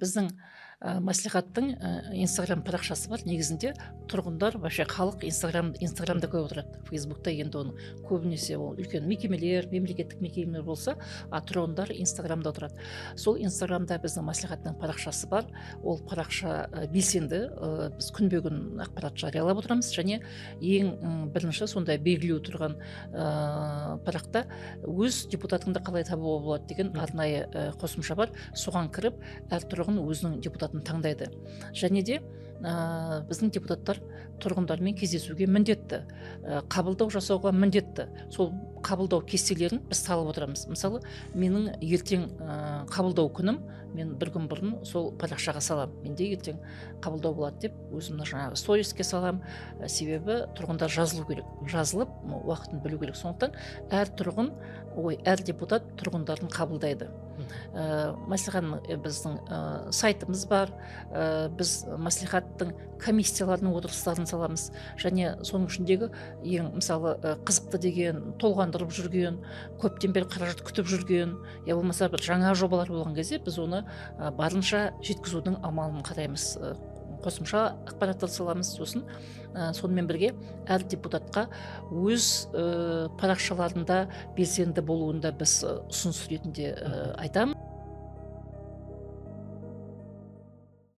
Біздің мәслихаттың Инстаграм парақшасы бар. Негізінде тұрғындар, вообще халық Инстаграмда көп отырады. Фейсбукта енді оны көбінесе ол үлкен мекемелер, мемлекеттік мекемелер болса, а тұрғындар Инстаграмда отырады. Сол Инстаграмда біздің мәслихаттың парақшасы бар. Ол парақша белсенді, біз күнбе күн ақпарат жариялап отырамыз. Және ең бірінші сондай белгілеу тұрған парақта «Өз депутатыңды қалай табуға болады» деген арнайы қосымша бар. Соған кіріп, әр тұрғын өзінің депутатын таңдайды. Және де біздің депутаттар тұрғындармен кездесуге міндетті, қабылдау жасауға міндетті. Сол қабылдау кестелерін біз салып отырамыз. Мысалы, менің ертең қабылдау күнім, мен бір күн бұрын сол парақшаға саламын, менде ертең қабылдау болады деп, өзімнің жаңағы сториске саламын. Себебі тұрғындар жазылу керек, жазылып, уақытын білу керек. Сондықтан әр тұрғын, ой, әр депутат тұрғындарын қабылдайды. Мәслихаттың біздің сайтымыз бар. Біз мәслихаттың комиссияларының отырыстарын саламыз. Және соның ішіндегі ең, мысалы, қызықты деген, толғандырып жүрген, көптен бері қаражат күтіп жүрген, я болмаса бір жаңа жобалар болған кезде, біз оны барынша жеткізудің амалын қараймыз, қосымша ақпараттар саламыз. Сосын сонымен бірге әр депутатқа өз парақшаларында белсенді болуында біз ұсыныс ретінде айтамыз.